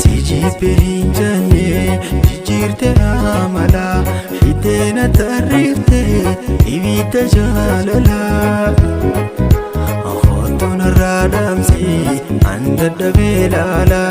Si jibbee hin jenne jijjiirte amala, fiddeena tarreefte ibidda jaalala. Kottuun irraa dhaamsi an dadhabee laala.